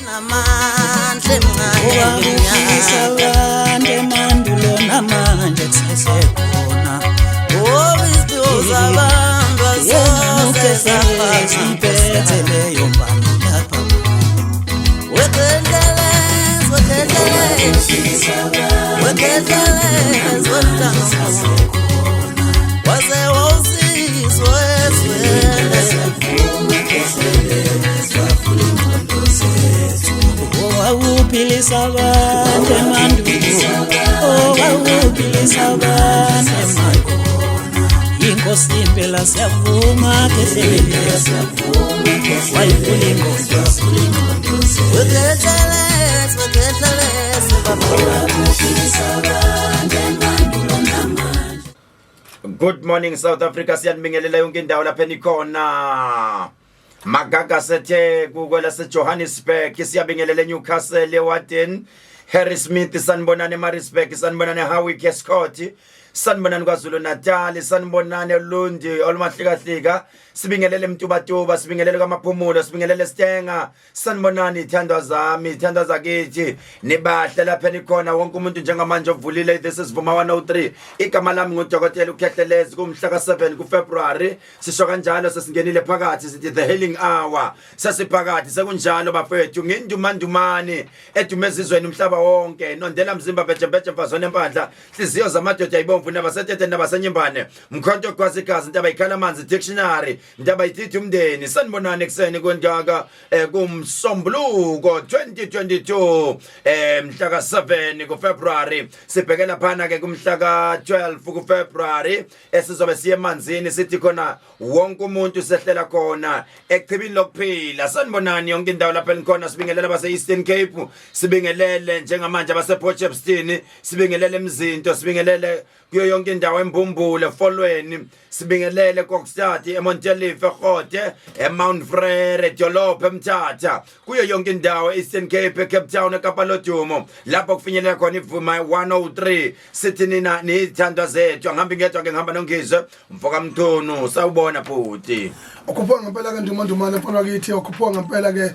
Namandla emncane. Owakuphilisa abantu emandulo namanje kusesekhona. Oh, iziphiwo zabantu Yena asoze uKhehlelezi zafana. iphethe leyo mbambo lapha. Wekhehlelezi, wekhehlelezi, wekhehlelezi, wemntanomuntu. Waze wawusizwa ezweni. Owawuphilisa abantu emandulo, owawuphilisa abantu emandulo. Inkosi impela siyavuma Khehlelezi, wayivula ingqondo. Wekhehlelezi, wekhehlelezi, baba. Good morning South Africa, siyanibingelela yonke indawo lapha enikhona. Magaga sethe kukwelase Johannesburg, siyabingelela eNewcastle, eWarden, Harry Smith, sanibonani eMaritzburg, sanibonani eHowick, Escort, sanibonani KwaZulu Natal, sanibonani eLundi olumahlikahlika, sibingelele eMtubatuba, sibingelele kwaMaphumulo, sibingelele Stenga, sanibonani ithandwa zami, ithandwa zakithi, nibahle lapha enikhona wonke umuntu njengamanje ovulile. This is Vuma 103, igama lami ngudokotela uKhehlelezi, kumhla ka7 kuFebruary, sisho kanjalo, sesingenile phakathi, sithi the healing hour, sesiphakathi sekunjalo bafethu. Ngindumandumane edume ezizweni umhlaba wonke, nondela mzimba bheje mfazone empandla, hliziyo zamadoda ayibomvu, nabasetete nabasenyimbane, mkhonto gwazikazi, intaba ikhala amanzi, dictionary ndaba ithithi umndeni. Sanibonani ekuseni kwentaka kumsombuluko 2022, mhla ka7 kuFebruary, sibhekela phana ke kumhla ka12 kuFebruary esizobe siye emanzini, sithi khona wonke umuntu sehlela khona echibini lokuphila. Sanibonani yonke indawo lapha enikhona, sibingelela base Eastern Cape, sibingelele njengamanje abase Port Shepstone, sibingelele eMzinto, sibingelele kuyo yonke indawo eMbumbule, Folweni, sibingelele Kokstad, eMontelife, eGote, eMount Frere, Dolophe, eMthatha, kuyo yonke indawo eEastern Cape, eCape Town, eKapa Lodumo, lapho kufinyelela khona iVuma 103. Sithi nina nithandwa zethu, angihambi ngedwa ke, ngihamba noNgizwe mfoka Mthunu. Sawubona bhuti. Ukhuphuka ngempela ke Ndumandumane, mfana wakithi, ukhuphuka ngempela ke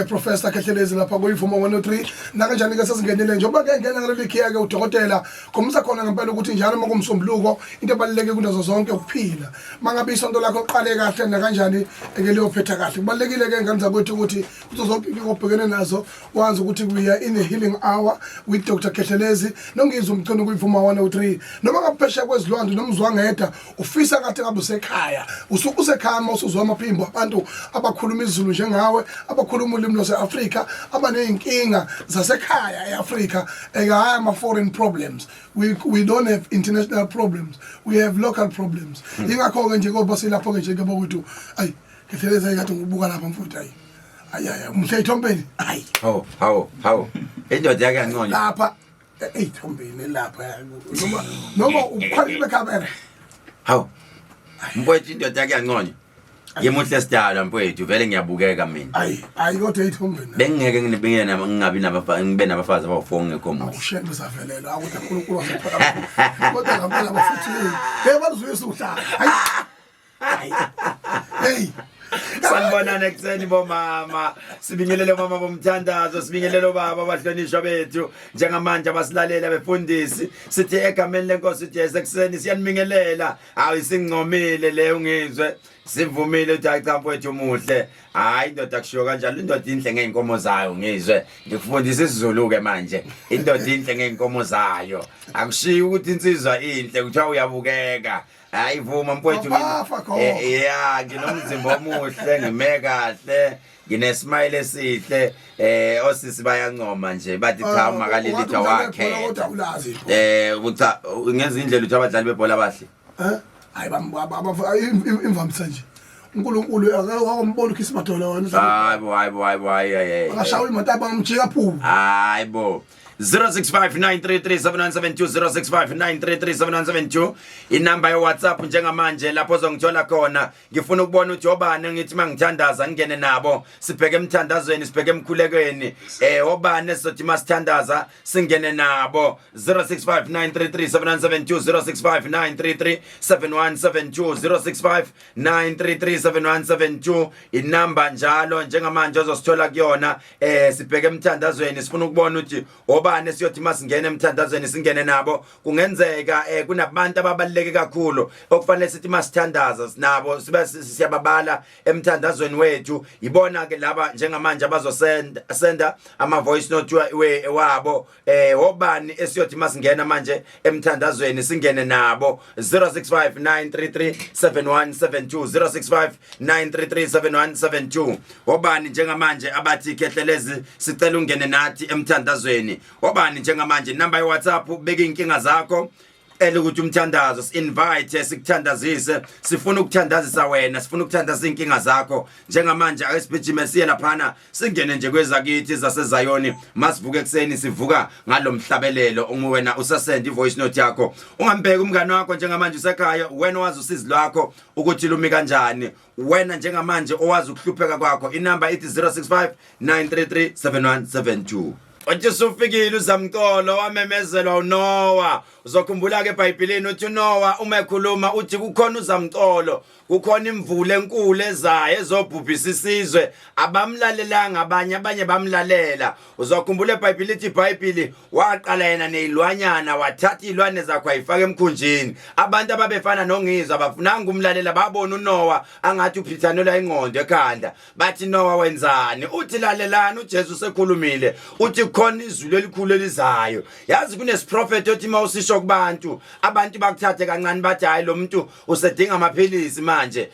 Professor Khehlelezi lapha kuyiVuma 103. Nakanjani ke sesingenile njengoba ke ngena ngaleli khiya ke udokotela khombisa khona ngempela ukuthi njalo uma kumsombuluko into ebaluleke kunazo zonke ukuphila. Mangabe isonto lakho liqale kahle, nakanjani ke liyophetha kahle. Kubalulekile ke ngane zakwethu ukuthi kuzo zonke inkinga obhekene nazo wazi ukuthi we are in a healing hour with Dr Khehlelezi noNgizwe Mchunu kuyiVuma 103. Noma ngaphesheya kwezilwandle nomzwangedwa ufisa ngathi ngabe usekhaya, usuke usekhaya uma usuzwa amaphimbo abantu abakhuluma isiZulu njengawe, abakhuluma ulimi lwase-Afrika, abaney'nkinga zasekhaya e-Afrika, hhayi ama-foreign problems. We don't have international problems, we have local problems. Ingakho-ke nje koba silapho-ke nje ke bokwethu. Ayi Khehlelezi, kade ngikubuka lapha mfowethu, ayi ayi ayi, muhle ey'thombeni, ayi. Hawu hawu hawu, indoda yake yanconywa. Lapha ey'thombeni lapha, noma ubukhwaliti bekhamera. Hawu mfowethu, indoda yake yanconywa, ngimuhle sidalwa mfowethu, vele ngiyabukeka mina. Ayi ayi, kodwa ey'thombeni. Bengingeke nginibingele ngingabi nabafazi, ngibe nabafazi abawu-4 ngekho muhle. Ushembe savelelwa akuthi uNkulunkulu wasephakama, kodwa ngempela bafethu, hey, baluzwisa uhlala, hayi hayi, hey. Sanibonani ekuseni bomama, sibingelele mama bomthandazo, sibingelele obaba abahlonishwa bethu njengamanje abasilalela, befundisi, sithi egameni lenkosi uJesu ekuseni siyanibingelela. Hawu, isincomile le ungizwe, sivumile ukuthi hayi cha mfowethu umuhle. Hayi indoda kushiwo kanjalo, indoda inhle ngey'nkomo zayo. Ngizwe ngikufundisa isiZulu-ke manje, indoda inhle ngey'nkomo zayo, akushiyi ukuthi insizwa inhle kuthiwa uyabukeka. Hayi vuma mfowethu. Wabafa gogo. Ya, nginomzimba omuhle, ngime kahle, nginesmile esihle, osisi bayancoma nje, bathi cha, umakalilitha wakhe. Kodwa ulazi ibhola. Cha, ngenza indlela ukuthi abadlali bebhola abahle. Eh? Hayi, imvamisa nje uNkulunkulu akakombona uKhisimadola wena. Hayi bo, hayi bo, hayi bo, hayi hayi. Akashawa imoto abamjika phu. Hayi bo. 0659337172 0659337172 inamba ye WhatsApp njengamanje lapho ozongithola khona. Ngifuna ukubona ukuthi obani ngithi mangithandaza ngingene nabo, sibheke emthandazweni, sibheke emkhulekweni, obani esizothi masithandaza singene nabo. 0659337172 0659337172 0659337172 inamba njalo njengamanje ozosithola kuyona. Sibheke emthandazweni, sifuna ukubona ukuthi obani esiyothi masingene emthandazweni singene nabo. Kungenzeka kunabantu ababaluleke kakhulu okufanele sithi masithandaza sinabo, sibe siyababala emthandazweni wethu. Ibona ke laba njengamanje abazosenda senda ama voice note wabo. Obani esiyothi masingena manje emthandazweni singene nabo? 0659337172 0659337172. Obani njengamanje abathi, "Khehlelezi, sicela ungene nathi emthandazweni"? Obani njengamanje? Inamba ye WhatsApp, beka inkinga zakho, cela ukuthi umthandazo, si-invite, sikuthandazise. Sifuna ukuthandazisa wena, sifuna ukuthandaza inkinga zakho njengamanje. Ake sibhijime siye laphana, singene nje kwezakithi zaseZayoni. Masivuke ekuseni, sivuka ngalomhlabelelo. Wena usasenda i-voice note yakho, ungambheki umngane wakho njengamanje usekhaya. Wena owazi usizi lwakho ukuthi lumi kanjani, wena njengamanje owazi ukuhlupheka kwakho. Inamba ithi 065 933 7172. Wathi usufikile uzamcolo wamemezelwa uNoah. Uzokhumbula ke eBhayibhelini uthi uNoah uma ekhuluma uthi kukhona uzamcolo, kukhona imvula enkulu ezayo ezobhubhisa isizwe. Abamlalelanga abanye, abanye bamlalela. Uzokhumbula eBhayibhelini ithi iBhayibheli waqala yena nezilwanyana, wathatha izilwane zakhe wayifaka emkhunjini. Abantu ababefana nongizwa abafunanga umlalela, babona uNoah angathi uphithanelwa ingqondo ekhanda. Bathi, "Noah, wenzani?" Uthi, "Lalelani, uJesu sekhulumile, uthi khona izulu elikhulu elizayo." Yazi kunesiprofeti othi mawusisho kubantu, abantu bakuthathe kancane, bathi, "Hayi, lo muntu usedinga amaphilisi manje."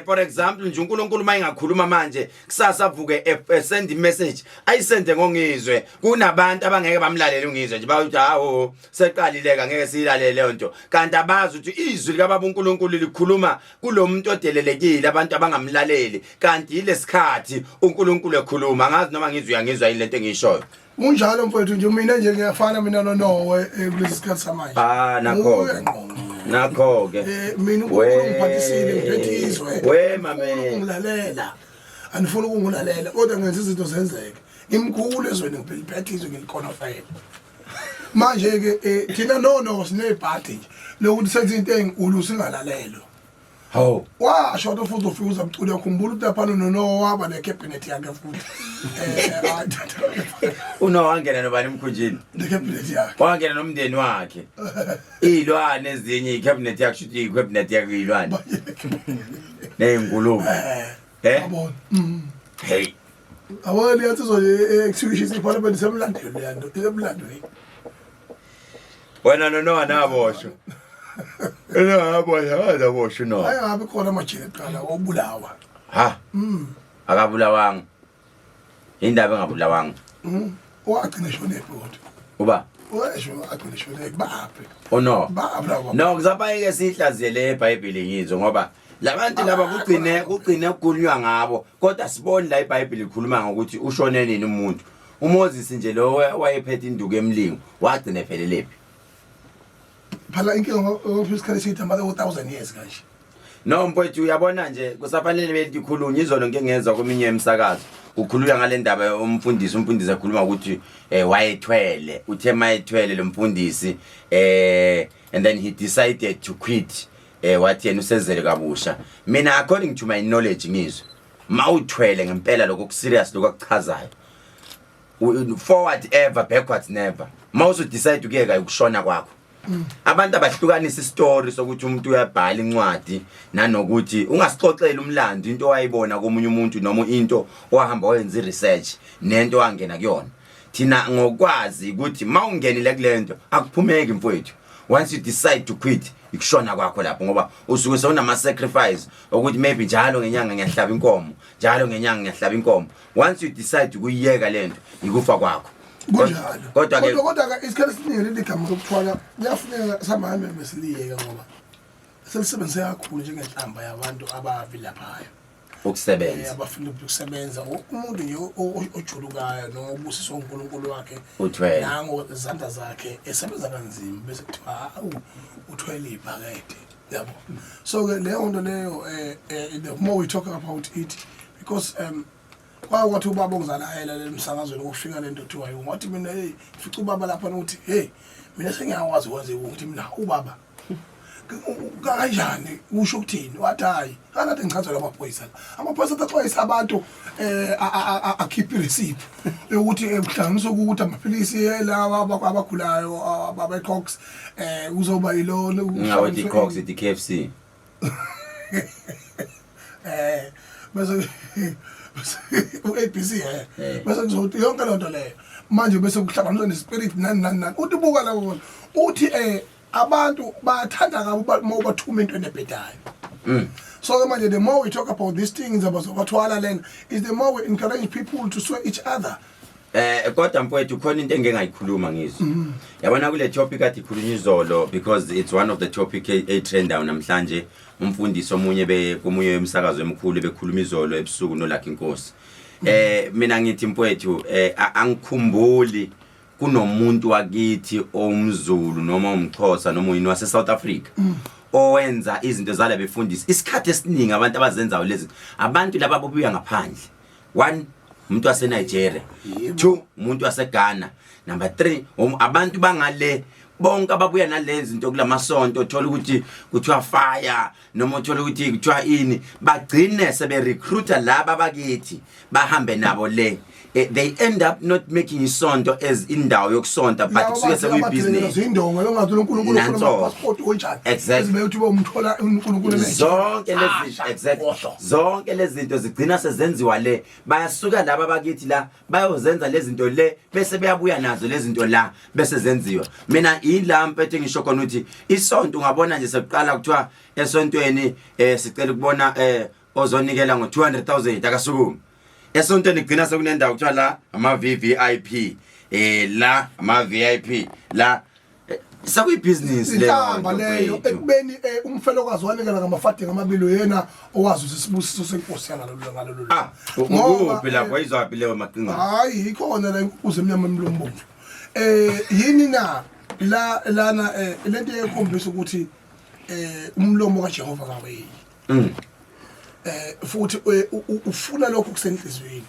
For example nje, uNkulunkulu mayingakhuluma manje kusasa avuke send message, ayisende ngongizwe, kunabantu abangeke bamlalele ungizwe nje, bathi, "Hawo, seqalile, ngeke siyilalele leyo nto." Kanti abazi ukuthi izwi likaBaba uNkulunkulu likhuluma kulomuntu odelelekile, abantu abangamlaleli, kanti yilesikhathi uNkulunkulu ekhuluma. Angazi noma ngizwe, uyangizwa yini lento engiyishoyo? Kunjalo mfowethu. Nje mina nje ngiyafana mina noNowe kulesi sikhathi samanje. Ah, nakho Nguye ngqo. Nakho ke. Mina uNkulunkulu ungiphathisile, ngiphethe izwe. We mame. Ukungilalela, anifuni ukungilalela, kodwa ngenza izinto zenzeke. Ngimkhulu ezweni, ngiphethe izwe, ngilikhonofela. Manje ke thina no sinebhadi nje lokuthi senze into ezinkulu singalalelwa. Hawu. Washo ukuthi futhi ufika uzamcula. Uyakhumbula ukuthi laphana noNowa waba necabinet yakhe futhi uNowa wangena nobani emkhunjini? Necabinet yakhe. Wangena nomndeni wakhe, iy'lwane ezinye, icabinet yakhe, shuthi icabinet yakhe iy'lwane ney'nkulumo. Yabona. Hey. Yabona leya nsizwa nje ekuthiwa iparliament isemlandweni, leya nto isemlandweni. Wena noNowa naboshwa, naboshwa, akaboshwa uNowa. Hayi, ngabe khona amajele kuqala obulawa. Ha, akabulawanga, indaba engabulawanga. Wagcina eshonephi kodwa? Uba? Wesho agcina eshonephi, baphi? uNowa? Baphi labo? No, kuzabayeke sihlaziyele eBhayibheli ngizwe, ngoba labantu laba kugcine kukhulunywa ngabo, kodwa siboni la iBhayibheli likhuluma ngokuthi ushone nini umuntu. uMoses nje lo wayephethe induku emlingo wagcina ephelelepi? Phela inkinga ngokuphila isikhathi eside, ama 1000 years kanje. No mfowethu, uyabona nje kusafanele belithi ikhulunywe. Izolo ngike ngezwa kweminye imisakazo kukhulunywa ngale ndaba, umfundisi ekhuluma ukuthi wayethwele, uthe mayethwele lo mfundisi and then he decided to quit, wathi yena usezele kabusha. Mina, according to my knowledge, ngizwe mawuthwele ngempela lokho kuserious, lokho akuchazayo, forward ever, backwards never. Mawusu decide ukuyeka, ukushona kwakho. Abantu abahlukanisa isitori sokuthi umuntu uyabhala incwadi nanokuthi ungasixoxela umlando, into owayibona komunye umuntu noma into owahamba wayenza iresearch nento wangena kuyona. Thina ngokwazi ukuthi mawungenile kulento akuphumeki mfowethu. Once you decide to quit, ikushona kwakho lapho, ngoba usuke sewunama sacrifice ukuthi maybe njalo ngenyanga ngiyahlaba inkomo, njalo ngenyanga ngiyahlaba inkomo. Once you decide ukuyiyeka lento, ikufa kwakho. Kunjalo. Kodwa ke Kodwa ke isikhathi esiningi leli gama lokuthwala kuyafuneka samame besiliyeke, ngoba selisebenzise kakhulu njengenhlamba yabantu abavilaphayo. Ukusebenza. Abafuna ukusebenza. Wonke umuntu nje ojulukayo noma obusiswa uNkulunkulu wakhe Uthwele. nango izandla zakhe esebenza kanzima, bese kuthiwa hawu, uthwele ibhakede, yabo. So ke leyo nto leyo, the more we talk about it, because kwathi ubaba ongizalayo la emsakazweni, kufika lento kuthiwa wathi mina, hey, fica ubaba lapha, nokuthi hey, mina sengiyakwazi ukwenza ukuthi mina ubaba kanjani, usho ukuthini? Wathi hayi, angathi ngichazela amaphoyisa la, amaphoyisa axwayisa abantu, akhiphe ireceipt yokuthi kuhlanganiswe ukuthi amaphilisi lawa abagulayo abe-cox kuzoba yilona. Ngawethi Cox, ithi KFC. Bese u-ABC bese kuzothi yonke lento leyo manje bese kuhlanganiswa nespirit, nani nani nani. Uthi buka la, bona uthi abantu bayathanda kabi uma ubathuma into enebhedayo. So ke manje, the more we talk about these things abazobathwala lena is the more we encourage people to swear each other. Kodwa mfowethu, khona into engeke ngayikhuluma ngizwe. Yabona kule topic athi ikhulunywa izolo, because it's one of the topic e trend namhlanje. Umfundisi omunye be komunye wemsakazo emkhulu bekhuluma izolo ebusuku noLucky Nkosi. Mina ngithi mfowethu, angikhumbuli kunomuntu wakithi omZulu noma umXhosa noma uyini wase South Africa owenza izinto zala befundisi. Isikhathi esiningi abantu abazenzayo lezi, abantu laba bobuya ngaphandle. One, umuntu wase Nigeria. Two, umuntu wase Ghana. Number 3, abantu bangale bonke ababuya nalezi zinto kulamasonto, uthola ukuthi kuthiwa fire noma uthola ukuthi kuthiwa ini, bagcine sebe recruiter laba bakithi bahambe nabo le. They end up not making isonto as indawo yokusonta, but kusuke sekuyibusiness. Zindonga yongazi uNkulunkulu ufuna Nanso. amapassport onjani. Exactly. Ezibe uthi bomthola uNkulunkulu Zonke lezi, exactly, zonke lezi zinto zigcina sezenziwa le. Bayasuka laba bakithi la bayozenza lezi zinto le, bese beyabuya nazo lezi zinto la, bese zenziwa. Mina yila mpethe ngisho khona ukuthi isonto ungabona nje sekuqala kuthiwa esontweni sicela ukubona ozonikela ngo 200,000, akasukumi. Esontweni kugcina sekunendawo kuthiwa la ama VVIP, la ama VIP la. Sekuyibusiness leyo Inhlamba nto, leyo. mfethu. Ekubeni umfelokazi wanikela ngamafadingi amabili, yena owazi ukuthi isibusiso senkosi yangalolu ngalolu. Ah, ukuphi lapho? Wayizwaphi leyo maqinga? Hayi, ikhona la inkukuze emnyama emlombomvu. Yini na la lana lento ekhombisa ukuthi umlomo kaJehova kaweyi. Futhi ufuna lokhu kusenhlizweni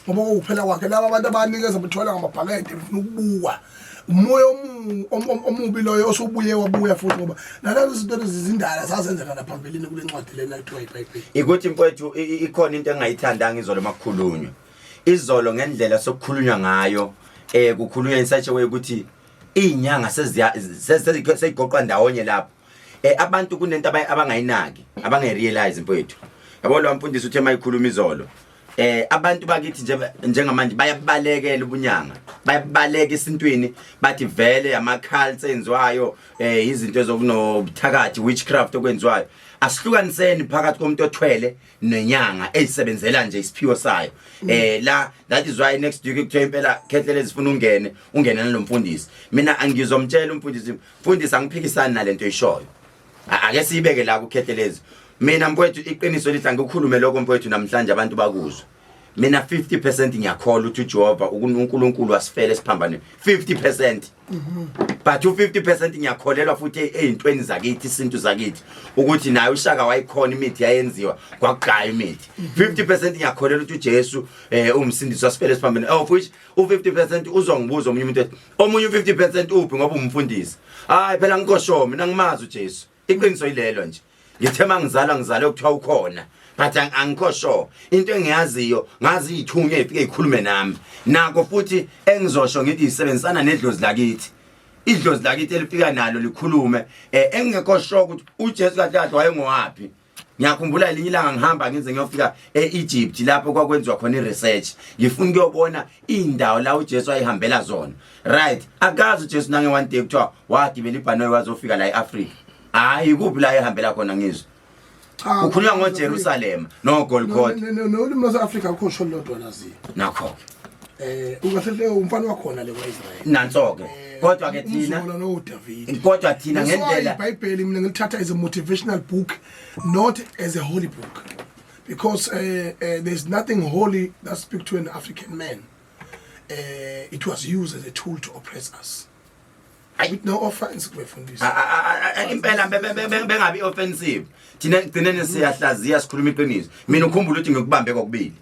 ngoba kuphela kwakhe. Laba abantu abanikeza bethwala ngamabhakede befuna ukubukwa, umoya omubi loyo osubuye wabuya futhi, ngoba nalezo zinto lezi zindala zazenzeka naphambilini kule ncwadi lena kuthiwa iBhayibheli. Ikuthi mfowethu, ikhona into engayithandanga izolo makukhulunywa izolo, ngendlela sokukhulunywa ngayo, kukhulunywa in such a way ukuthi izinyanga seziya seyigoqwa ndawonye lapho. Abantu kunento abangayinaki, abangayirealize mfowethu. Yabo lo mfundisi uthe mayikhuluma izolo, abantu bakithi nje njengamanje bayabalekela ubunyanga, bayabaleka esintwini, bathi vele ama cults enziwayo, izinto ezokunobuthakathi, witchcraft okwenziwayo. Asihlukaniseni phakathi komuntu othwele nenyanga eyisebenzela nje isiphiwo sayo. La, that is why next week kuthiwa impela khehle lezifuna ungene, ungene nalomfundisi. Mina angizomtshela umfundisi, mfundisi, angiphikisani nalento oyishoyo. Ake siyibeke la kukhehle lezi. Mina mfowethu, iqiniso lithi angikukhulume lokho mfowethu namhlanje abantu bakuzwe. Mina 50% ngiyakholwa ukuthi uJehova uNkulunkulu wasifela esiphambanweni, 50%, but u50% ngiyakholelwa futhi eyintweni zakithi, isintu zakithi, ukuthi naye uShaka wayikhona, imithi yayenziwa, kwakugaya imithi. 50% ngiyakholelwa ukuthi uJesu umsindisi wasifela esiphambanweni, of which u50% uzongibuza omunye umuntu ethi, omunye u50% uphi ngoba umfundisi? Hayi phela, ngikosho mina ngimazi uJesu, iqiniso yilelo nje. Ngithe mangizalwa ngizalwe kuthiwa ukhona, but angikho sure. Into engiyaziyo, ngazi izithunywa ezifike ikhulume nami, nako futhi engizosho ngithi isebenzisana nedlozi lakithi, idlozi lakithi elifika nalo likhulume. Engingekho sure ukuthi uJesu kahle kahle wayengowaphi. Ngiyakhumbula elinye ilanga ngihamba ngize ngiyofika e-Egypt lapho kwakwenziwa khona i-research, ngifuna ukuyobona indawo la uJesu ayihambela zona, right? Akazi uJesu nange one day kuthiwa wagibela ibhanoyi wazofika la e-Afrika. Hayi, kuphi la ehambela khona? Ngizwe Cha, kukhulunywa ngoJerusalema noGolgotha. Nolimi lwase-Afrika akukho sho lodwa laziyo. Nakho-ke. Ungahle umfana wakhona le kwa-Israyeli. Nanso-ke, kodwa-ke thina Umzukulu noDavid. Kodwa thina That's why ngendlela iBhayibheli mina ngilithatha as a motivational book, not as a holy book. Because there's nothing holy that speak to an African man. It was used as a tool to oppress us. With no offense kubefundisi. Impela bengabi offensive. Thina egcineni siyahlaziya, sikhuluma iqiniso. Mina ukhumbula ukuthi ngikubambe kokubili,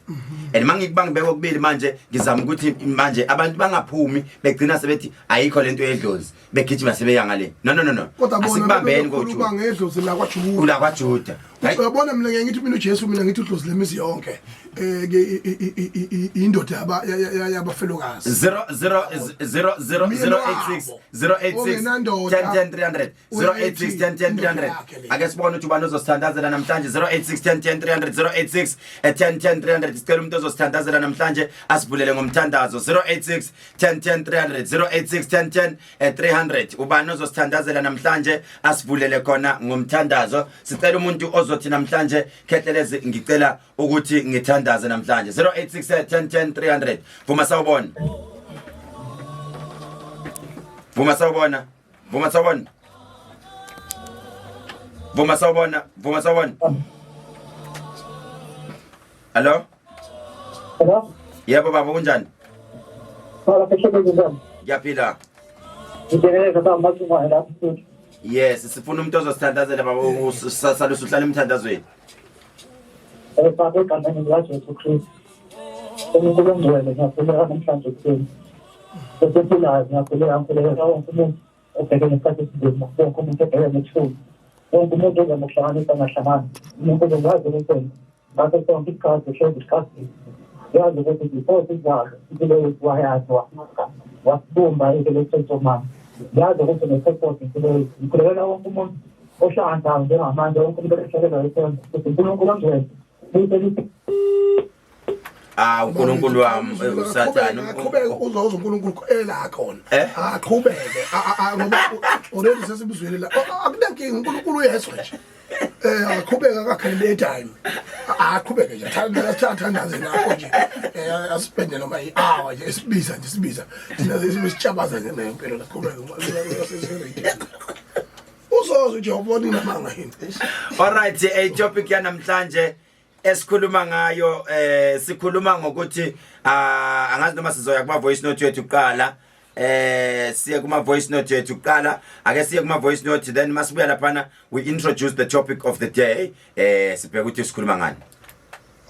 and mangikubambe kokubili manje ngizama ukuthi manje abantu bangaphumi begcina sebethi ayikho lento yedlozi, begijima sebeya ngale. No, no, no, no. Kodwa bona Asikubambeni bebekhuluma koJuda. ngedlozi la kwaJuda. Kula kwaJuda. Hayi. Uyabona, mina ngeke ngithi mina uJesu, mina ngithi udlozi lemizi yonke. Ke indoda yabafelokazi. 0 0 0 0 086 086 10 10 300, 086 10 10 300. Ake sibone ukuthi ubani ozosithandazela namhlanje. 086 10 10 300, 086 10 10 300. Sicela umuntu ozosithandazela namhlanje, asivulele ngomthandazo. 086 10 10 300, 086 10 10 300. Ubani ozosithandazela namhlanje, asivulele khona ngomthandazo? Sicela umuntu ozothi namhlanje, "Khehlelezi, ngicela ukuthi ngithandaze namhlanje." 086 10 10 300. Vuma, sawubona. Vuma, sawubona. Vuma, sawubona. Vuma, sawubona. Vuma, sawubona. Hello. Hello? Yebo baba, kunjani? Fala, Khehlelezi, njani? Ngiyaphila. Ngibingelele baba Macingwane lapho futhi. Yes, sifuna umuntu ozosithandazela baba, salusa uhlala emthandazweni. Baba, egameni likaJesu Kristu. Unkulunkulu ongcwele, ngiyakhuleka namhlanje ekuseni. Esephilayo, ngiyakhuleka, ngikhulekela wonke umuntu obhekene nesikhathi esinzima, wonke umuntu obhekene nethuba, wonke umuntu ozama ukuhlanganisa angahlangani. Umuntu ngazi ukuthi ngaso sonke isikhathi hlezi isikhathi yazi ukuthi before sizalwe impilo yethu wayazi, wasibumba impilo ethu mama, yazi ukuthi ne-purpose impilo yethu. Ngikhulekela wonke umuntu ohlanganayo njengamanje, wonke umuntu olahlekelwa ithemba, ukuthi uNkulunkulu ongcwele buyisele. Ah, uNkulunkulu wami, uSathane. Aqhubeke, uzwa uNkulunkulu ela khona. Eh? Aqhubeke ngoba already sesibuzwele la. Akunankinga, uNkulunkulu uyezwa nje. Aqhubeke, akakhalele airtime. Aqhubeke nje, thanda thandaze lapho nje. Asipende noma i-hour nje esibiza nje, sibiza thina sisichabaza nje nempilo la. Qhubeke, uzozwa nje, ubona inamanga yini. Alright, a topic yanamhlanje esikhuluma ngayo, sikhuluma ngokuthi, ah, angazi noma sizoya kuma voice note yethu kuqala. Siye kuma voice note yethu kuqala. Ake siye kuma voice note, then masibuya laphana we introduce the topic of the day. Sibheke ukuthi sikhuluma ngani.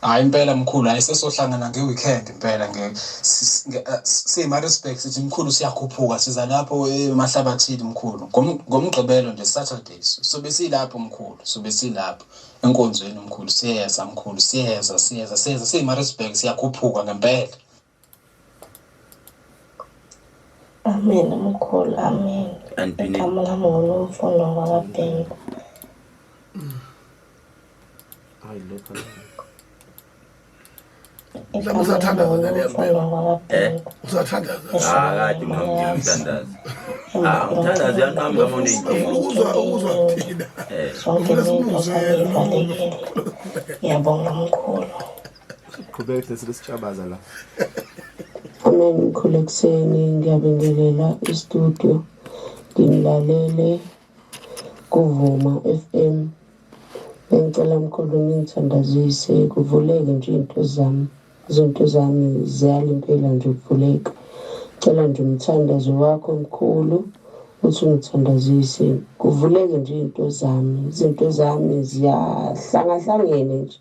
Hayi impela mkhulu, hayi sesohlangana nge-weekend impela siyi-Maritzburg, sithi mkhulu siyakhuphuka, siza lapho emahlabathini mkhulu ngoMgqibelo nje, Saturday sobe silapho mkhulu, sobe silapho enkonzweni mkhulu, siyeza mkhulu, siyeza, siyeza, siyeza, siyi-Maritzburg, siyakhuphuka ngempela. Amen mkhulu, amen. Antwini. Igama lami nguNomfundo ngwakaBhengu. Hayi lokho. Igama Usathandaza lami nani nguNomfundo ngwakaBhengu. Usathandaza. Ah, kade ngimthandaza. Ah, umthandazo uyanqamuka uma unenkinga. Ufuna ukuzwa thina. Zonke Ufuna izinto simuzwe zami yena. zivalekile. Ngiyabonga mkhulu. Qhubeka lesisitshabaza la. Amen mkhulu, ekuseni ngiyabingelela i-studio, nginilalele kuvuma FM. Bengicela mkhulu ningithandazise kuvuleke nje into zami, izinto zami ziyala impela nje ukuvuleka. Cela nje umthandazo wakho mkhulu, uthi ungithandazise kuvuleke nje into zami, izinto zami ziyahlangahlangene nje,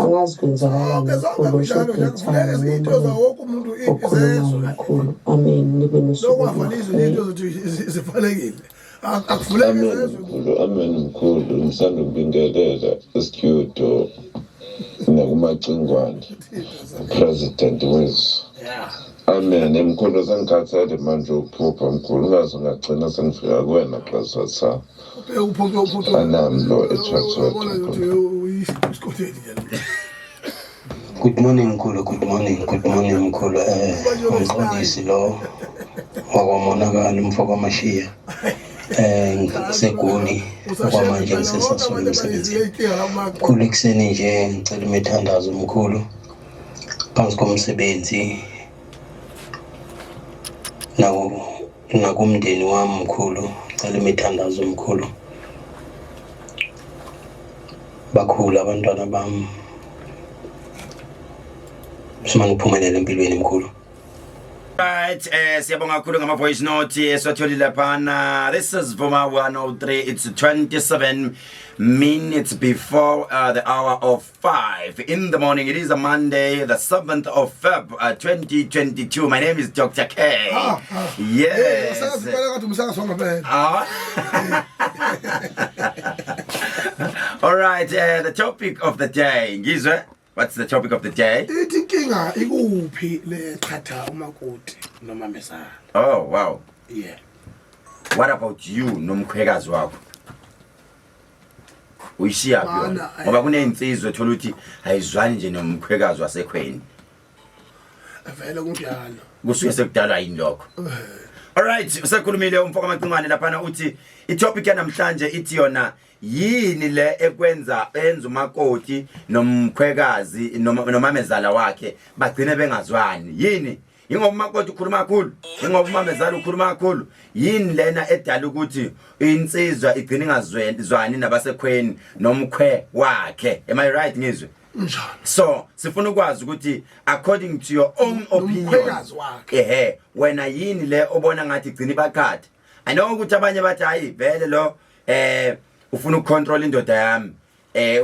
angazi kwenzakalani. Zonke zonke Mkhulu. njalo nje kufuneka into za wonke umuntu Okhulumayo izezwe. mkhulu, amen, nibe nosuku Lokungafani oluhle. izinto zethu zivalekile. Akuvuleke Amen izezwe. mkhulu, amen mkhulu, ngisanda ukubingelela e-studio nakumacingwane, president wethu. Amen mkhulu, sengikhathele manje ukuphupha mkhulu, ungaze ungagcina sengifika kuwena xa Uphuphe uphuphe. Anami lo eChatsworth Ubona mkhulu. ukuthi uyisikoteni nje. Good morning mkhulu, good morning, good morning mkhulu. Umqondisi lo wakwamonakalo, umfo kwaMashiya. Ngisegoli okwamanje, ngisesasula emsebenzini. Mkhulu, ekuseni nje ngicela imithandazo mkhulu phansi komsebenzi naku nakumndeni wami mkhulu, ngicela imithandazo mkhulu. Bakhula abantwana bami. Simane uphumelele empilweni mkhulu. Right, siyabonga kakhulu ngama voice note esiwatholile laphana. This is Vuma 103. It's 27 minutes before the hour of 5 in the morning. It is a Monday, the 7th of Feb, 2022. My name is Dr. K. Ah, ah. Yes. Umsakazi impela kade umsakazi wangempela. Ah. All right, the topic of the day. Ngizwe, what's the topic of the day? Ithi inkinga ikuphi leqhatha umakoti noma mesana. Oh, wow. Yeah. What about you nomkhwekazi wakho? Uyishiya phi yona? Mana, Ngoba kunezinsizwe thola ukuthi ayizwani nje nomkhwekazi wasekhweni. Vele kunjalo. Kusuke sekudalwa yini lokho? Alright, usekhulumile umfoko Macingwane laphana uthi itopic yanamhlanje ithi yona yini le ekwenza enza umakoti nomkhwekazi noma nomamezala wakhe bagcine bengazwani yini? Ingoba umakoti ukhuluma kakhulu, ingoba umamezala ukhuluma kakhulu. Yini lena edala ukuthi insizwa igcine ingazwani nabasekhweni nomkhwe wakhe? Am I right ngizwe? Njalo. So sifuna ukwazi ukuthi according to your own opinion, Nomkhwekazi wakhe. Ehe, wena yini le obona ngathi igcina ibaqhatha? I know ukuthi abanye bathi hayi vele lo ufuna ukucontrol indoda yami.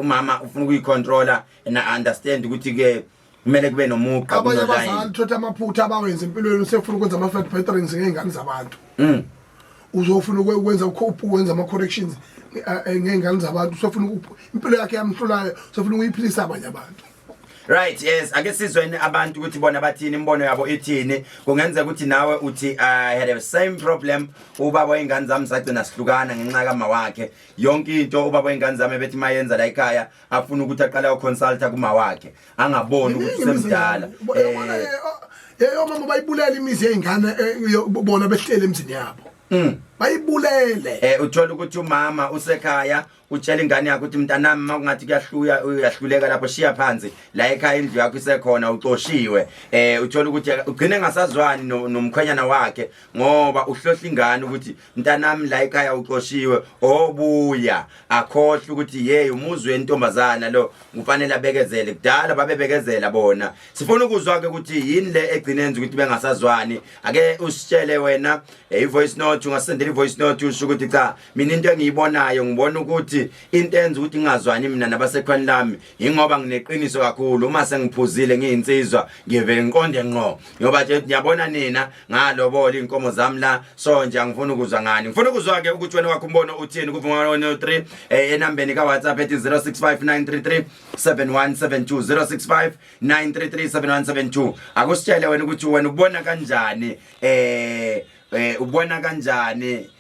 Umama ufuna ukuyicontrola and I understand ukuthi ke kumele kube nomugqa Abanye kuno line. abazali thotha amaphutha abawenza empilweni usefuna ukwenza ama flat patterns ngezingane zabantu. Uzofuna ukwenza ukwenza ama corrections ngezingane zabantu, usefuna impilo yakhe yamhlulayo, usefuna ukuyiphilisa abanye abantu. Right, yes, ake sizweni abantu ukuthi bona bathini, imbono yabo ithini. Kungenzeka ukuthi nawe uthi I had the same problem, ubaba wengane zami sagcina sihlukana ngenxa kama wakhe. Yonke into ubaba wengane zami bethi mayenza la ekhaya afuna ukuthi aqale ayoconsulta kuma wakhe, angaboni ukuthi usemdala. Yebo mama bayibulela imizi yezingane bona behlele emzini yabo. Bayibulele. Uthola ukuthi umama usekhaya utshela ingane yakho ukuthi mntanami makungathi kuyahluya uyahluleka lapho shiya phansi la ekhaya indlu yakho isekhona uxoshiwe. Uthola ukuthi ugcine engasazwani nomkhwenyana wakhe ngoba uhlohla ingane ukuthi mntanami la ekhaya uxoshiwe, obuya akhohle ukuthi hey umuzwe wentombazana lo kufanele abekezele, kudala babebekezela bona. Sifuna ukuzwa ke ukuthi yini le egcine yenza ukuthi bengasazwani. Ake usitshele wena i-voice note, ungasendela i-voice note usho ukuthi cha mina into engiyibonayo ngibona ukuthi into enza ukuthi ngingazwani mina nabasekhweni lami ingoba ngineqiniso kakhulu, uma sengiphuzile ngiyinsizwa ngivele ngiqonde ngqo, ngoba nje ngiyabona nina ngalobola inkomo zami la, so nje angifuni ukuzwa ngani. Ngifuna ukuzwa ke ukuthi wena wakho umbono uthini kuvuma 103 enambeni ka WhatsApp ethi 0659337172, 0659337172. Akusitshele wena ukuthi wena ubona kanjani, ubona kanjani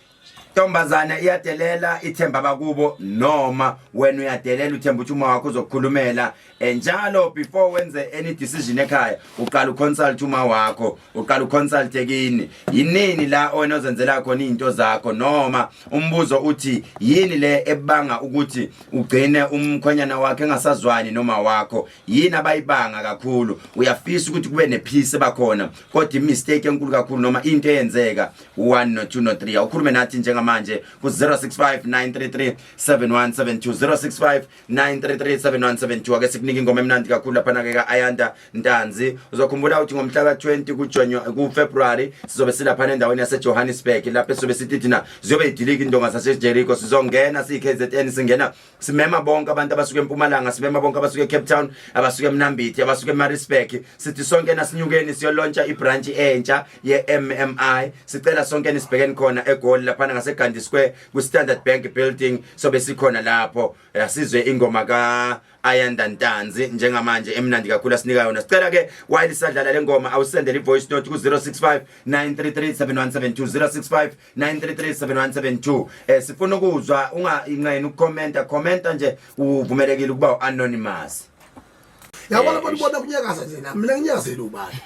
ntombazana iyadelela ithemba abakubo noma wena uyadelela uthemba ukuthi uma wakho uzokukhulumela. Njalo before wenze any decision ekhaya uqala uconsult uma wakho, uqala uconsult kini. Yinini la wena ozenzela khona izinto zakho, noma umbuzo uthi yini le ebanga ukuthi ugcine umkhwenyana wakhe engasazwani noma wakho, yini abayibanga kakhulu? Uyafisa ukuthi kube nepeace bakhona, kodwa imistake enkulu kakhulu noma into eyenzeka 1 no 2 no 3. Awukhulume nathi njengamanje ku 0659337172, 0659337172. Ake sikunike ingoma emnandi kakhulu lapha na ke ka Ayanda Ntanzi. Uzokhumbula ukuthi ngomhla ka20 kuJanuary ku February sizobe silapha endaweni yase Johannesburg, lapho sizobe sithi thina ziyobe idilika indonga sase Jericho. Sizongena siyi KZN, singena simema bonke abantu abasuka eMpumalanga, simema bonke abasuka eCape Town, abasuka eMnambithi, abasuka eMaritzburg. Sithi sonke nasinyukeni siyolontsha ibranch entsha ye-MMI. Sicela sonke nisibhekeni khona eGoli laphana ngase Gandhi Square ku Standard Bank building, sobe sikhona lapho. Asizwe ingoma ka Ayanda Ntanzi njengamanje emnandi kakhulu asinika yona. Sicela ke while isadlala le ngoma awusendele i-voice note ku 0659337172, 0659337172. Sifuna ukuzwa, unga inqeni ukucomment, commenta nje, uvumelekile ukuba anonymous. Yabona abantu bona kunyakaza nje nami mina nginyakazela ubani,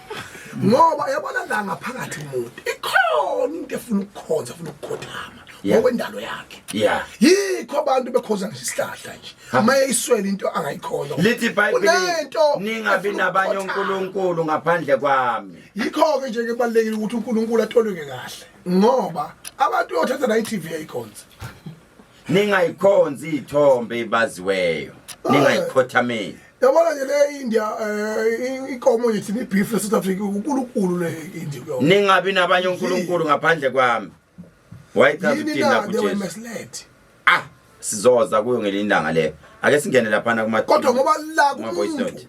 ngoba yabona la ngaphakathi umuntu ikhona into efuna ukukhonza, efuna ukukhothama ngokwendalo yakhe. Yikho abantu bekhonza ngisho isihlahla nje, uma eyiswele into angayikhonza. Lithi iBhayibheli Kunento ningabi efuna nabanye ukukhothama. onkulunkulu ngaphandle kwami. Yikho-ke nje kubalulekile ukuthi uNkulunkulu atholeke kahle, ngoba abantu uyothatha la i-TV ayikhonze. Ningayikhonzi iy'thombe ebaziweyo, ningayikhothameli. Yabona nje le India inkomo nje thina ibeef le South Africa uNkulunkulu le India kuyona. Ningabi nabanye uNkulunkulu ngaphandle kwami. Wayechaza Yini ukuthini na lapho they were uJesu? misled. Ah, sizoza kuyo ngelinye ilanga leyo. Ake singene laphana kuma Kodwa ngoba la kuma voice kumuntu note.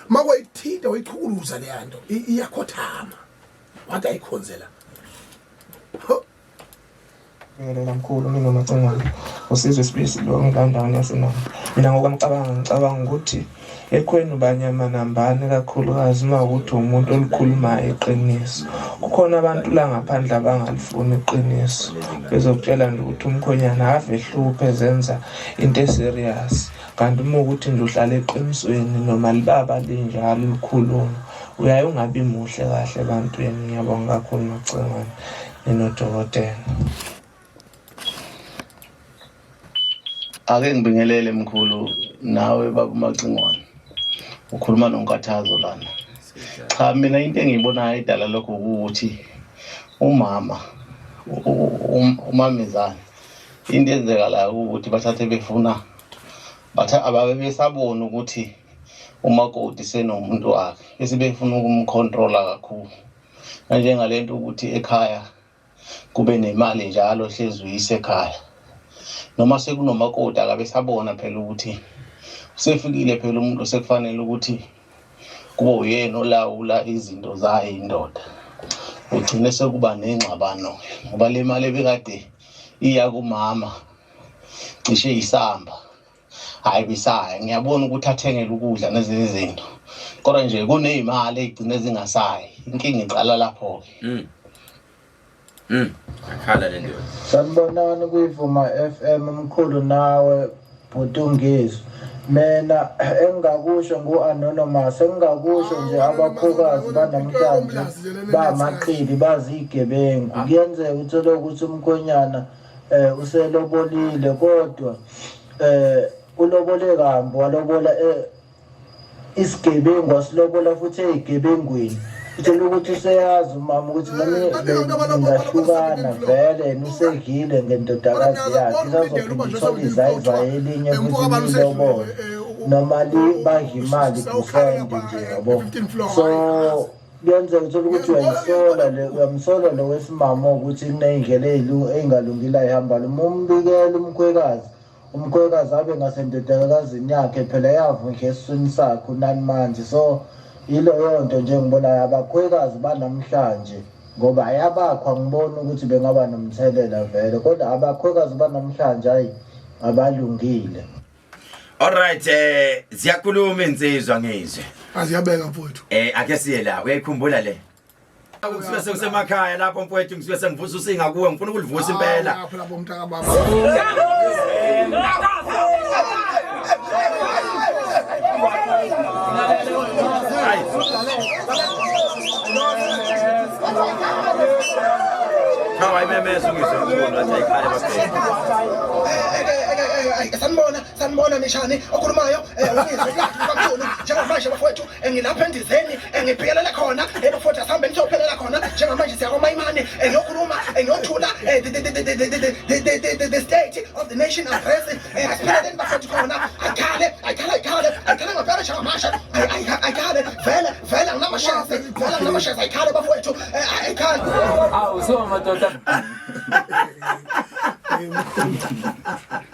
makwayithinta wayichukuluza le nto iyakhothama. Wathi ayikhonzela. Bingelela mkhulu mina uMacingwane usizwe sibisi lo ngilandaweni yasenoma mina ngokwamcabanga ngicabanga ukuthi ekhweni banyama nambane kakhulukazi uma ukuthi umuntu olikhulumayo iqiniso kukhona abantu la ngaphandle abangalifuni iqiniso bezokutshela nje ukuthi umkhonyana ave ehluphe ezenza into eserious kanti uma ukuthi nje uhlala eqinisweni noma libaba linjalo likhuluma uyaye ungabi muhle kahle ebantwini. Ngiyabonga kakhulu Macingwane ninodokotela. Ake ngibingelele mkhulu nawe baba uMacingwane. Ukhuluma noNkathazo lana. Cha mina into engiyibonayo edala lokho ukuthi umama umamezana into enzekalayo ukuthi bathathe befuna batha ababe besabona ukuthi umakoti senomuntu wakhe bese befuna ukumcontrola kakhulu kanjengalento ukuthi ekhaya kube nemali njalo hlezi uyise ekhaya noma sekunomakoti akabe sabona phela ukuthi usefikile phela umuntu sekufanele ukuthi kube uyena olawula izinto zayo indoda ugcine sekuba nengxabano ngoba le mali ebekade iya kumama cishe isamba hayi bisaya ngiyabona ukuthi athengele ukudla nezinye izinto kodwa nje kuney'mali ey'gcine zingasayi inkinga iqala lapho-ke. Akhala le ndoda. Sanibonani kuyivuma FM mkhulu nawe bhuti Mina engingakusho ngu-anonymous engingakusho nje abakhokazi banamhlanje bamaqili bazigebengu kuyenzeka uthole ukuthi umkhwenyana uselobolile kodwa ulobole kambi walobola isigebengu wasilobola futhi eyigebengwini uthole ukuthi useyazi umama ukuthi noma ningahlukana vele yena usedlile ngendodakazi yakhe isazophinda ithole izayizayi elinye futhi lilobole noma badla imali busende nje yabo. So kuyenzeka uthole ukuthi uyayisola le uyamsola lo wesimama ukuthi kuney'ndlela ey'ngalungile ayihambayo uma umbikela umkhwekazi umkhwekazi abe ngasendodakazini yakhe phela yavundla esiswini sakhe unani manje. So yileyo nto nje ngibonayo abakhwekazi banamhlanje ngoba ayabakhwa ngibona ukuthi bengaba nomthelela vele kodwa abakhwekazi banamhlanje hayi abalungile. Alright ziyakhuluma insizwa ngizwe. Aziyabeka mfowethu. Ake siye la uyayikhumbula le. Ngisuke sekusemakhaya lapho mfowethu ngisuke sengivusa usinga kuwe ngifuna ukulivusa impela. Lapho lapho mntaka baba. Cha wayimemeza ungizwe mkhulu wathi ayikhale bafethu. Sanibona sanibona nishani okhulumayo ungizwe kakhulu njengamanje bafowethu ngilapha endizeni ngiphikelele khona bafowethu asihambe nisiyophelela khona njengamanje siyakomayimane ngiyokhuluma ngiyothula the state of the nation address asipheleleni bafowethu khona ayikhale ayikhale ayikhale ayikhale ngempela njengamanje ayikhale vele vele anginamashezi vele anginamashezi ayikhale bafowethu ayikhale. Awu so madoda.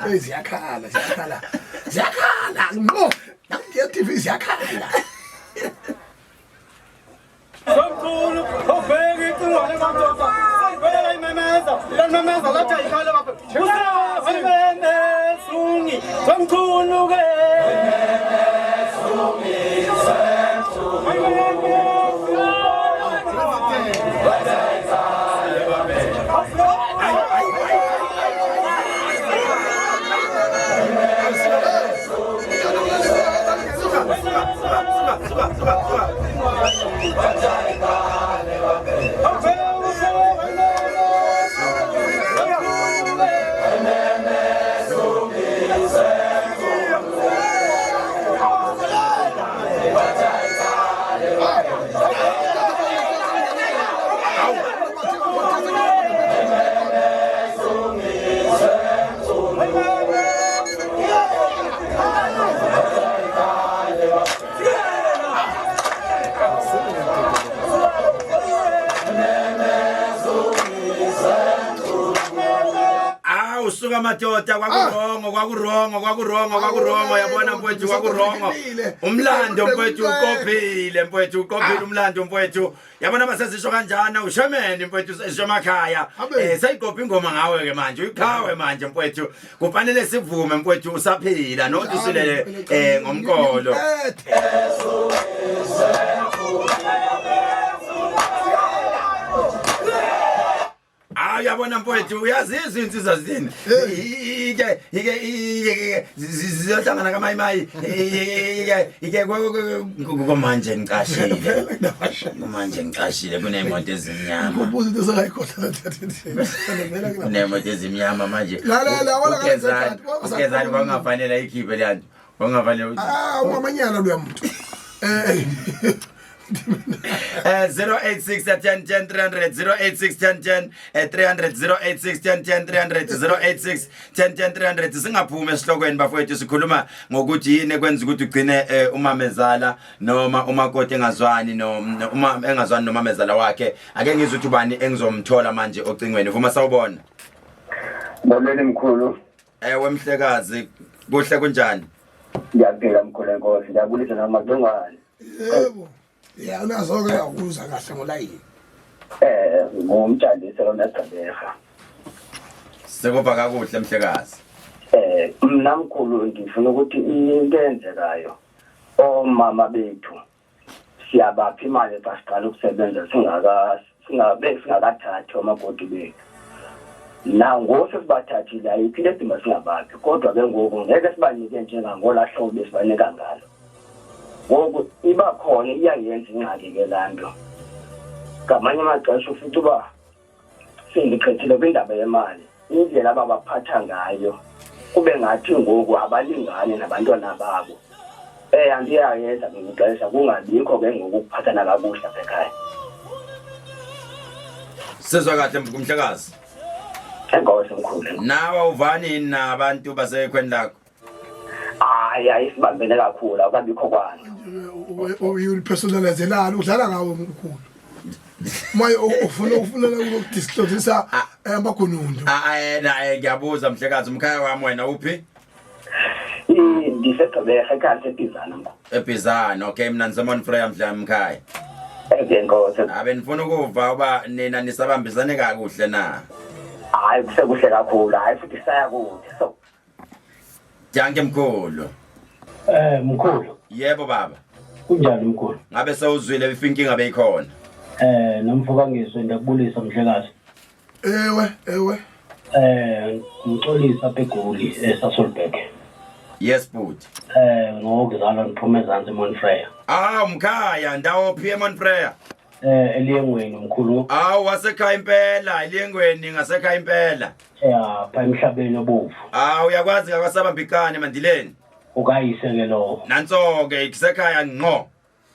Hey ziyakhala ziyakhala ziyakhala ngqo naku-DStv ziyakhala. Somkhulu obheka icingwane madoda. Seyivele imemeza. Lamemeza lathi ayikhale bafethu. Usamemesungi. Somkhulu ke. Awusuka madoda, kwakurongo, kwakurongo, kwakurongo, kwakurongo, yabona mfowethu, kwakurongo. Umlando mfowethu uqophile mfowethu, uqophile umlando mfowethu. Yabona masesisho kanjana ushemeni mfowethu, sesisho emakhaya. Seyiqopha ingoma ngawe ke manje, uyiqhawe manje mfowethu. Kufanele sivume mfowethu, usaphila not usilele ngomqolo. Hayi, uyabona mfowethu, uyazizwa insizwa zini ike ike ike ziyohlangana kamayimayi ike ike kumanje ngicashile, kumanje ngicashile, kuney'moto ezimnyama. Kubuza into esengayikhohlwa. Kuney'moto ezimnyama manje. La, la, la, wala Ugezani wala ugezani kwakungafanele ayikhiphe leya nto, kwakungafanele ukuthi Ah, ungamanyala loya muntu. 086 10 10 300, 086 10 10 300, 086 10 10 300, 086 10 10 300. Singaphumi esihlokweni bafowethu, sikhuluma ngokuthi yini ekwenza ukuthi ugcine umamezala noma umakoti engazwani no uma engazwani nomamezala wakhe. Ake ngizwe ukuthi ubani engizomthola manje ocingweni. Vuma, sawubona. Molweni mkhulu. Ewe mhlekazi, kuhle, kunjani? Ngiyaphila mkhulu, enkosi. Ngiyabulisa namacingwane. Yebo. Ya, unazo ke akuza kahle ngolayini. Ngumtshaliso lona Gqeberha. Sekuba kakuhle mhlekazi. Mna mkhulu ngifuna ukuthi into eyenzekayo, omama bethu siyabapha imali xa siqala ukusebenza, singaka singabe singakathathi omakoti bethu. Nangoku sesibathathile, ayikho into edinga singabaphi, kodwa ke ngoku ngeke sibanike njengangolaa hlobo besibanika ngalo. Ngoku iba khona, iyayenza ingxaki ke laa nto. Ngamanye amaxesha ufica uba sendichethile kwindaba yemali, indlela ababaphatha ngayo kube ngathi ngoku abalingani nabantwana babo. Andiyayenza ngelinye ixesha kungabikho ke ngoku ukuphathana kakuhle apha ekhaya. Sizwa kahle mhlekazi. Enkosi mkhulu. Nawe awuvani nabantu basekhweni lakho? Hayi, ayisibambene kakhulu, akukabikho kwanto. Uyipersonalizelana, udlala ngawe mkhulu. Maye ufuna ukudisclosisa amagunundo. Ah na, ngiyabuza mhlekazi, umkhaya wami wena uphi? NdiseGqeberha, ekhaya liseBhizana mkhulu. eBhizana, okay, mina ndiseMount Frere mhla mkhaya. Enkosi. Abe nifuna ukuva uba nina nisabambisane kakuhle na? Hayi, kusekuhle kakhulu, hayi futhi saya kude so. Dankie mkhulu. Mkhulu. Yebo baba. Kunjani mkhulu? Ngabe sewuzwile if inkinga beyikhona? Nomfoka ngizwe, ndiyakubulisa mhlekazi. Ewe, ewe. Ngixolisa apha eGoli, eSasolburg. Yes but. Ngokuzalwa ndiphuma ezantsi eMount Frere. Ah, mkhaya, ndawo phi eMount Frere? Eliyengweni mkhulu. Awu, wasekhaya impela, eliyengweni ngasekhaya impela. Ya, pha emhlabeni obovu. Ah, uyakwazi ngakwasabambikane mandileni. Ukayise ke lowo. Nanso ke kusekhaya ngqo.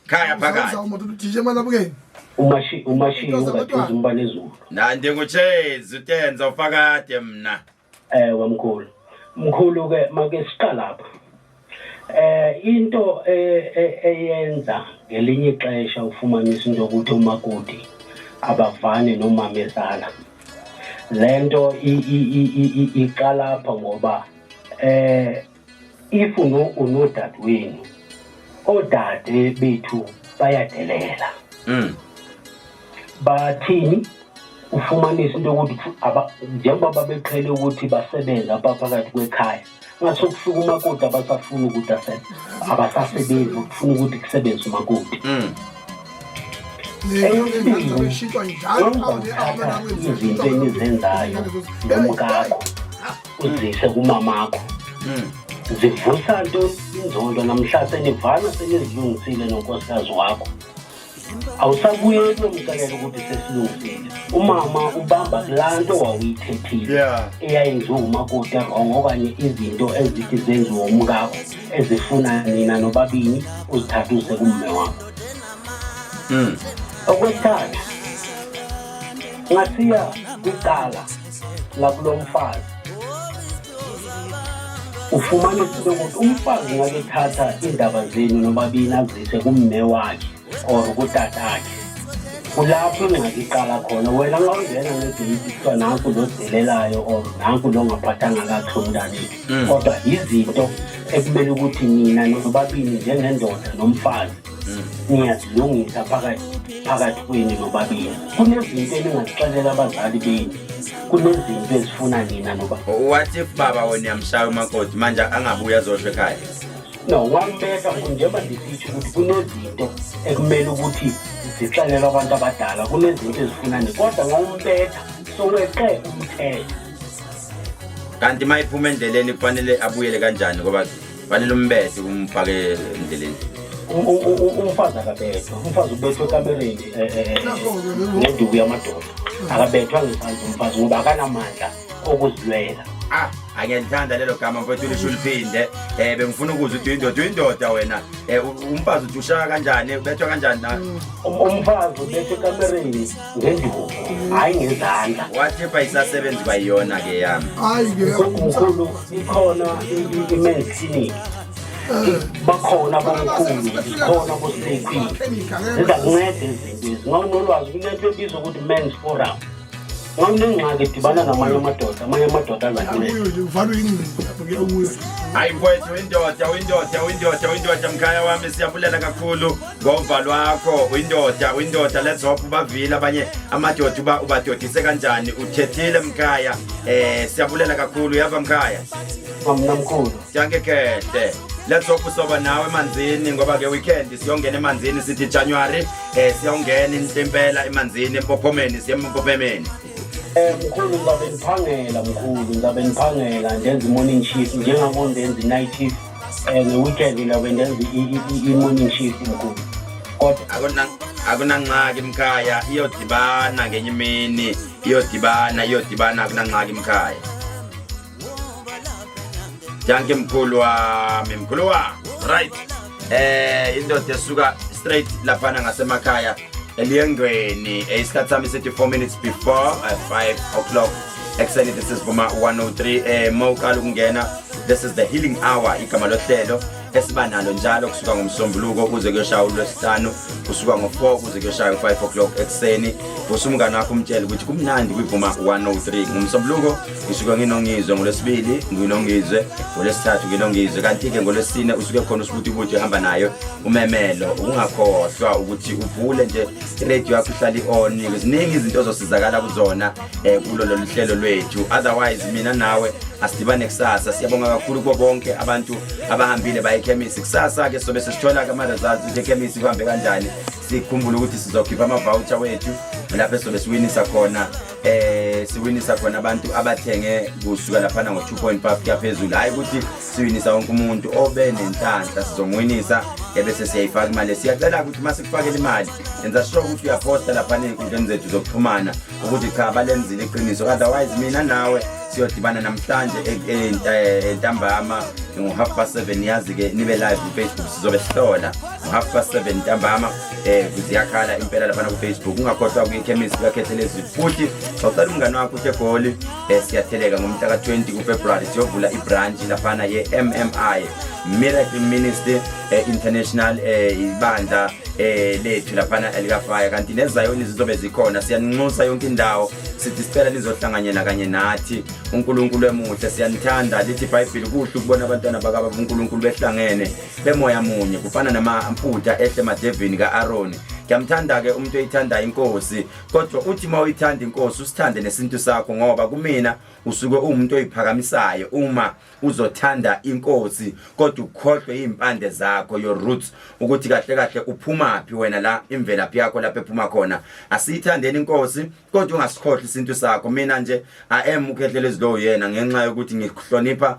Khaya phakathi. Umuntu DJ manabukeni. Umashi umashi ungaduza umbane ezulu. Na ndinguchezi utenza ufakade mna. Ewe mkhulu. Mkhulu ke, make siqala lapha. Into eyenza ngelinye ixesha ufumanisa into yokuthi umakoti abavani nomamezala. Lento iqala apha ngoba if unodadewenu, odade bethu bayadelela. Bathini, ufumanisa into yokuthi njengoba babeqhele ukuthi basebenze apha phakathi kwekhaya, ngathi ukufika umakoti abasafuni ukuthi abasasebenzi, ukufuna ukuthi kusebenze umakoti. Eyesibili, izinto enizenzayo nomkakho uzise kumamakho zivusa nto inzondo. Namhla senivana, senizilungisile nonkosikazi wakho, awusabuyeli uyomxelela ukuthi sesilungisile. Umama ubamba kulaa nto wawuyithethile eyayenziwe umakoti wrong, okanye izinto ezithi zenziwe umkakho ezifuna nina nobabini uzithathe uze kumme wakho. Okwesithathu, ngasiya kwicala lakulo mfazi, ufumanisa into yokuthi umfazi ngakethatha iindaba zenu nobabini azise kumme wakhe or kutatakhe. Kulapho ingxaki iqala khona. Wena nxa ungena ngegeyiti kuthiwa nanku lo delelayo or nanku lo ngaphathanga kakuhle umntanethu. Kodwa izinto ekumele ukuthi nina nobabili njengendoda nomfazi niyazilungisa phakathi kwenu nobabili. Kunezinto eningazixelela abazali benu, kunezinto ezifuna nina noba. What if baba wena uyamshaya umakoti manje angabuya azosho ekhaya? No, wambeka njengoba ndisitsho ukuthi kunezinto ekumele ukuthi zixelelwe abantu abadala, kunezinto ezifuna ni, kodwa ngawumbetha soweqe umthetho. Kanti uma iphuma endleleni kufanele abuyele kanjani, ngoba kufanele umbethe umfake endleleni? Umfazi akabethwa, umfazi ubethwa ekamereni ngenduku yamadoda, akabethwa ngesandla umfazi ngoba akanamandla okuzilwela. Ah, angiyalithanda lelo gama mfowethu, lisho uliphinde. Bengifuna ukuzwa ukuthi uyindoda, uyindoda wena. Umfazi uthi ushaya kanjani, ubethwa kanjani na? Umfazi ubethwa ekamereni ngenduku, hhayi ngezandla. What if ayisasebenzi kwayiyona ke yami? Hayi-ke. Mkhulu, ikhona i-men's clinic, bakhona bomkhulu, zikhona bo-slay queen, zizakunceda izinto ezi. Ngawunolwazi kunento ebizwa ukuthi men's forum, ngawunengxaki edibana namanye amadoda, amanye amadoda azakunceda. Uvalwe ingcingo lapho kuyakuyo. Hayi mfowethu, uyindoda, uyindoda, uyindoda, uyindoda mkhaya wami, siyabulela kakhulu ngova lwakho. Uyindoda, uyindoda. Let's hope ubavile abanye amadoda uba ubadodise kanjani. Uthethile mkhaya, siyabulela kakhulu, uyava mkhaya? Mna mkhulu. Dankie kehle. Let's hope usoba nawe emanzini, ngoba ke weekend siyongena emanzini, sithi January siyongena impela emanzini empophomeni, siye empophomeni. Mkhulu, ngizabe ngiphangela mkhulu, ngizabe ngiphangela ndenza i-morning shift njengabo ndenza i-night shift nge-weekend ngizabe ndenza i-morning shift mkhulu. Kodwa Akunangxaki mkhaya, iyodibana ngenye imini, iyodibana, iyodibana, akunangxaki mkhaya. Dankie mkhulu wami, mkhulu wami. Right. Indoda esuka straight laphana ngasemakhaya eliyengweni. Isikhathi sami sithi 4 minutes before 5 o'clock ekuseni. This is Vuma 103. Mawuqala ukungena, this is the healing hour, igama lohlelo esiba nalo njalo kusuka ngomsombuluko kuze kuyoshaya ulwesihlanu, kusuka ngo-4 kuze kuyoshaya u-5 o'clock ekuseni. Vusa umngane wakho umtshele ukuthi kumnandi kwiVuma 103. Ngomsombuluko ngisuke nginongizwe, ngolwesibili nginongizwe, ngolwesithathu nginongizwe, kanti-ke ngolwesine usuke khona usibuti ehamba nayo umemelo. Ungakhohlwa ukuthi uvule nje iradio yakho ihlale i-on, ziningi izinto ozosizakala kuzona kulo lolu hlelo lwethu. Otherwise mina nawe asidibane kusasa. Siyabonga kakhulu kubo bonke abantu abahambile baye ekhemisi. Kusasa-ke sobe sesithola-ke ama-results ukuthi ekhemisi kuhambe kanjani. Sikhumbule ukuthi sizokhipha ama-voucher wethu lapho esobe siwinisa khona, siwinisa khona abantu abathenge kusuka laphana ngo-2.5 kuya phezulu. Hhayi ukuthi siwinisa wonke umuntu, obe nenhlanhla sizomwinisa, ebese siyayifaka imali. Siyacela ukuthi uma sikufakela imali, enza sure ukuthi uyaphosta laphana ey'nkundleni zethu zokuxhumana ukuthi cha, balenzile iqiniso. Otherwise mina nawe siyodibana namhlanje entambama ngo-7:30. Yazi-ke nibe live ku-Facebook, sizobe sihlola ngo-7:30 ntambama. Ziyakhala impela laphana ku-Facebook. Ungakhohlwa kuyikhemisi kaKhethelezi. Futhi xoxela umngane wakho ukuthi eGoli siyatheleka ngomhla ka-20 kuFebruary, siyovula ibranch laphana ye-MMI, Miracle Ministry International, ibandla lethu laphana elikafaya, kanti nezayoni zizobe zikhona. Siyaninxusa yonke indawo, sithi sicela nizohlanganyela kanye nathi. UNkulunkulu emuhle, siyanithanda. Lithi iBhayibheli kuhle ukubona abantwana bakababa uNkulunkulu behlangene bemoya munye, kufana namafutha ehle emadevini ka-Aroni. Ngiyamthanda-ke umuntu oyithandayo inkosi, kodwa uthi uma uyithanda inkosi usithande nesintu sakho, ngoba kumina usuke uwumuntu oyiphakamisayo uma uzothanda inkosi kodwa ukhohlwe iy'mpande zakho, your roots, ukuthi kahle kahle uphumaphi wena, la imvelaphi yakho lapho ephuma khona. Asiyithandeni inkosi kodwa ungasikhohlwa isintu sakho. Mina nje I am uKhehlelezi lo yena ngenxa yokuthi ngihlonipha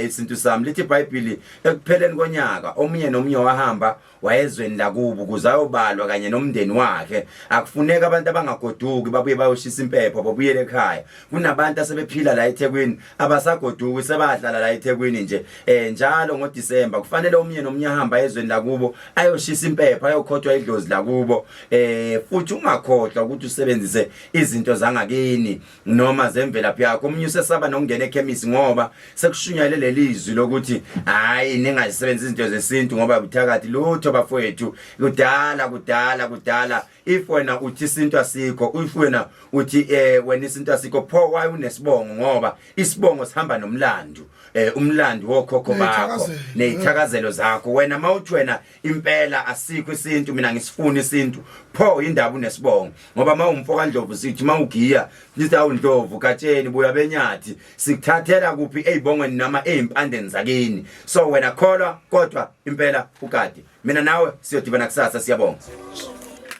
isintu sami. Lithi iBhayibheli ekupheleni konyaka omunye nomunye wahamba wayezweni lakubo ukuze ayobalwa kanye nomndeni wakhe. Akufuneka abantu abangagoduki babuye bayoshisa impepho babuyele ekhaya. Kunabantu asebephila la eThekwini abasagoduki, sebahlala la eThekwini nje. Njalo ngoDisemba kufanele omunye nomunye ahamba ezweni lakubo ayoshisa impepho, ayokhothwa idlozi lakubo. Futhi ungakhohlwa ukuthi usebenzise izinto zangakini noma zemvelaphi yakho. Omunye usesaba nokungena ekhemisi ngoba sekushunyayele lelizwi lokuthi hayi, ningazisebenzisi izinto zesintu ngoba buthakathi. Lutho bafowethu, kudala kudala. Kwaqala kudala. If wena uthi isintu asikho, if wena uthi wena isintu asikho, pho why unesibongo? Ngoba isibongo sihamba nomlando, umlando wokhokho bakho nezithakazelo zakho. Wena mawuthi wena impela asikho isintu, mina ngisifuna isintu, pho indaba unesibongo? Ngoba mawumfo kaNdlovu, sithi mawugiya sithi awu Ndlovu Gatsheni buya benyathi, sikuthathela kuphi? Ezibongweni noma ezimpandeni zakini. So wena kholwa, kodwa impela ukade mina nawe siyodibana kusasa. Siyabonga.